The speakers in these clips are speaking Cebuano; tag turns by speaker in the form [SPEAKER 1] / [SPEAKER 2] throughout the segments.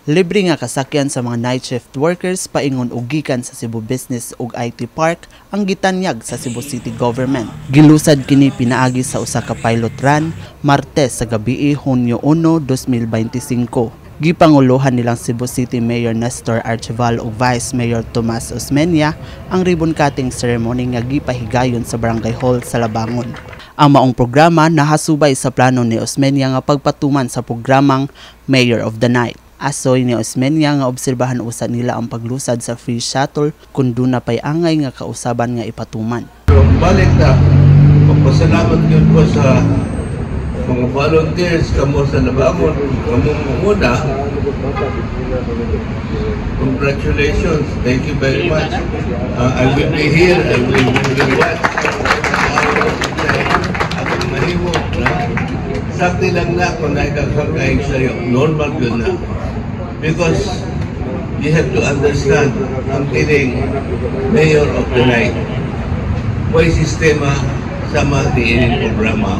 [SPEAKER 1] Libre nga kasakyan sa mga night shift workers paingon og gikan sa Cebu Business ug IT Park ang gitanyag sa Cebu City Government. Gilusad kini pinaagi sa usa ka pilot run Martes sa gabii, Hunyo 1, 2025. Gipanguluhan nilang Cebu City Mayor Nestor Archival ug Vice Mayor Tomas Osmeña ang ribbon cutting ceremony nga gipahigayon sa Barangay Hall sa Labangon. Ang maong programa nahasubay sa plano ni Osmeña nga pagpatuman sa programang Mayor of the Night. Asoy ni Osmeña nga obserbahan usa nila ang paglusad sa free shuttle kung duna pay angay nga kausaban nga ipatuman.
[SPEAKER 2] Pero balik na, magpasalamat yun ko sa mga volunteers kamo sa Labangon, kamo muna. Congratulations. Thank you very much. I will be here. I will watch. Akong mahimo. Na? Sakti lang na kung nakikakakain sa'yo. Normal yun na. Because you have to understand ang kining Mayor of the Night. May sistema sa mga diining programa.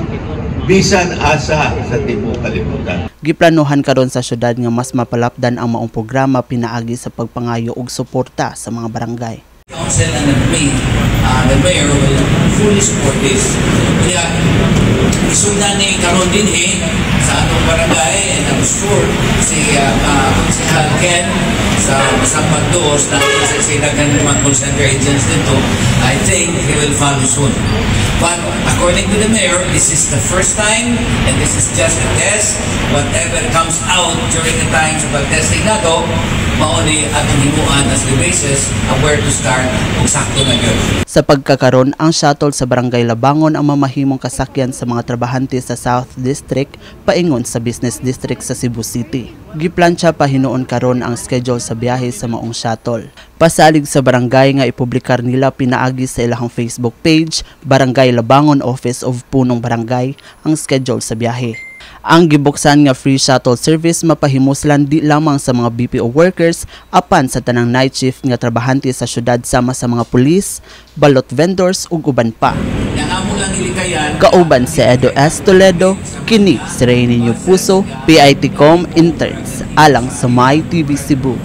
[SPEAKER 2] Bisan asa sa tibuok kalibutan.
[SPEAKER 1] Giplanuhan karon sa syudad nga mas mapalapdan ang maong programa pinaagi sa pagpangayo og suporta sa mga barangay.
[SPEAKER 3] Council and the mayor will fully support this. Kaya, isugdan ni karon dinhi sa atong barangay and I'm sure si Konsehal Ken sa Masapag Dos na sa sa daghan mga call center agents dito, I think he will follow soon. But according to the mayor, this is the first time and this is just a test. Whatever comes out during the time sa pag-testing nato, mao ni atong himuan as the basis of where to start ug sakto na gyud.
[SPEAKER 1] Sa pagkakaron, ang shuttle sa Barangay Labangon ang mamahimong kasakyan sa mga trabahante sa South District paingon sa Business District sa Cebu City. Giplantsa pa hinuon karon ang schedule sa biyahe sa maong shuttle. Pasalig sa barangay nga ipublikar nila pinaagi sa ilahang Facebook page, Barangay Labangon Office of Punong Barangay, ang schedule sa biyahe. Ang gibuksan nga free shuttle service mapahimuslan di lamang sa mga BPO workers apan sa tanang night shift nga trabahante sa syudad sama sa mga pulis, balot vendors ug uban pa.
[SPEAKER 3] Yang amo lang gilikayan.
[SPEAKER 1] Kauban si Edo S. Toledo, kini si Reyninho Puso, PITCOM Interns, alang sa My TV Cebu.